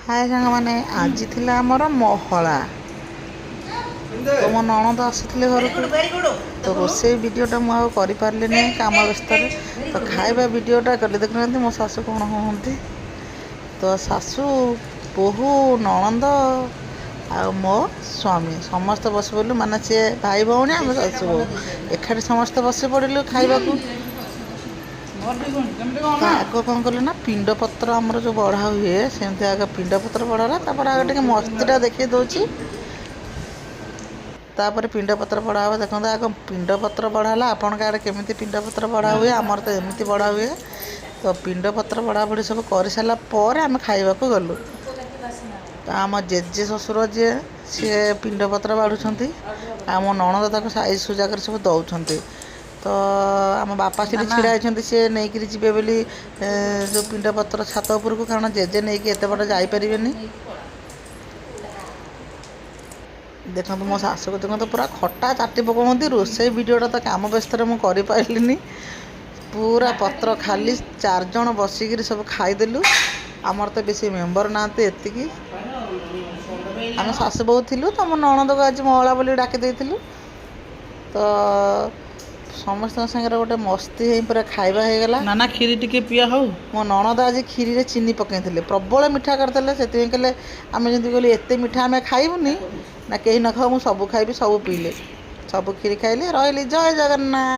ହାଏ ସାଙ୍ଗମାନେ, ଆଜି ଥିଲା ଆମର ମହଳା। ତ ମୋ ନଣନ୍ଦ ଆସିଥିଲେ ଘରକୁ। ତ ରୋଷେଇ ଭିଡ଼ିଓଟା ମୁଁ ଆଉ କରିପାରିଲିନି କାମ ବ୍ୟସ୍ତରେ। ତ ଖାଇବା ଭିଡ଼ିଓଟା କଲି। ଦେଖୁନାହାନ୍ତି ମୋ ଶାଶୁ କ'ଣ ହୁଅନ୍ତି। ତ ଶାଶୁ, ବୋହୂ, ନଣନ୍ଦ ଆଉ ମୋ ସ୍ୱାମୀ ସମସ୍ତେ ବସି ପଡ଼ିଲୁ। ମାନେ ସିଏ ଭାଇ ଭଉଣୀ, ଆମେ ଶାଶୁ ବୋହୂ ଏକାଠି ସମସ୍ତେ ବସି ପଡ଼ିଲୁ ଖାଇବାକୁ। ତ ଆଗ କ'ଣ କଲେ ନା, ପିଣ୍ଡପତ୍ର ଆମର ଯେଉଁ ବଢ଼ା ହୁଏ, ସେମିତି ଆଗ ପିଣ୍ଡପତ୍ର ବଢ଼ା ହେଲା। ତାପରେ ଆଗ ଟିକେ ମସ୍ତିଟା ଦେଖେଇ ଦେଉଛି, ତାପରେ ପିଣ୍ଡପତ୍ର ବଢ଼ା ହେବ। ଦେଖନ୍ତୁ, ଆଗ ପିଣ୍ଡପତ୍ର ବଢ଼ା ହେଲା। ଆପଣଙ୍କ ଆଡ଼େ କେମିତି ପିଣ୍ଡପତ୍ର ବଢ଼ା ହୁଏ? ଆମର ତ ଏମିତି ବଢ଼ା ହୁଏ। ତ ପିଣ୍ଡପତ୍ର ବଢ଼ାବଢ଼ି ସବୁ କରିସାରିଲା ପରେ ଆମେ ଖାଇବାକୁ ଗଲୁ। ତ ଆମ ଜେଜେ ଶ୍ୱଶୁର ଯିଏ, ସିଏ ପିଣ୍ଡପତ୍ର ବାଢ଼ୁଛନ୍ତି ଆଉ ମୋ ନଣନ୍ଦ ତାକୁ ସାଇଜ ସୁଜା କରି ସବୁ ଦେଉଛନ୍ତି। ତ ଆମ ବାପା ସେଠି ଛିଡ଼ା ହେଇଛନ୍ତି, ସିଏ ନେଇକିରି ଯିବେ ବୋଲି ଯେଉଁ ପିଣ୍ଡପତ୍ର ଛାତ ଉପରକୁ, କାରଣ ଜେଜେ ନେଇକି ଏତେ ବାଟ ଯାଇପାରିବେନି। ଦେଖନ୍ତୁ, ମୋ ଶାଶୁକୁ ଦେଖନ୍ତୁ, ପୁରା ଖଟା ଚାଟି ପକାଉଛନ୍ତି। ରୋଷେଇ ଭିଡ଼ିଓଟା ତ କାମ ବ୍ୟସ୍ତରେ ମୁଁ କରିପାରିଲିନି। ପୁରା ପତ୍ର ଖାଲି ଚାରିଜଣ ବସିକିରି ସବୁ ଖାଇଦେଲୁ। ଆମର ତ ବେଶୀ ମେମ୍ବର ନାହାନ୍ତି, ଏତିକି ଆମେ ଶାଶୁ ବୋହୂ ଥିଲୁ। ତ ମୋ ନଣନ୍ଦକୁ ଆଜି ମହଳା ବୋଲି ଡାକି ଦେଇଥିଲୁ। ତ ସମସ୍ତଙ୍କ ସାଙ୍ଗରେ ଗୋଟେ ମସ୍ତି ହେଇ ପୁରା ଖାଇବା ହେଇଗଲା। ନା ନା, କ୍ଷୀରି ଟିକେ ପିଆ ହଉ। ମୋ ନଣନ୍ଦ ଆଜି କ୍ଷୀରିରେ ଚିନି ପକାଇଥିଲେ, ପ୍ରବଳ ମିଠା କରିଦେଲେ। ସେଥିପାଇଁ କହିଲେ, ଆମେ ଯେମିତି କହିଲେ ଏତେ ମିଠା ଆମେ ଖାଇବୁନି। ନା, କେହି ନ ଖାଉ, ମୁଁ ସବୁ ଖାଇବି। ସବୁ ପିଇଲେ, ସବୁ କ୍ଷୀରି ଖାଇଲେ। ରହିଲି, ଜୟ ଜଗନ୍ନାଥ।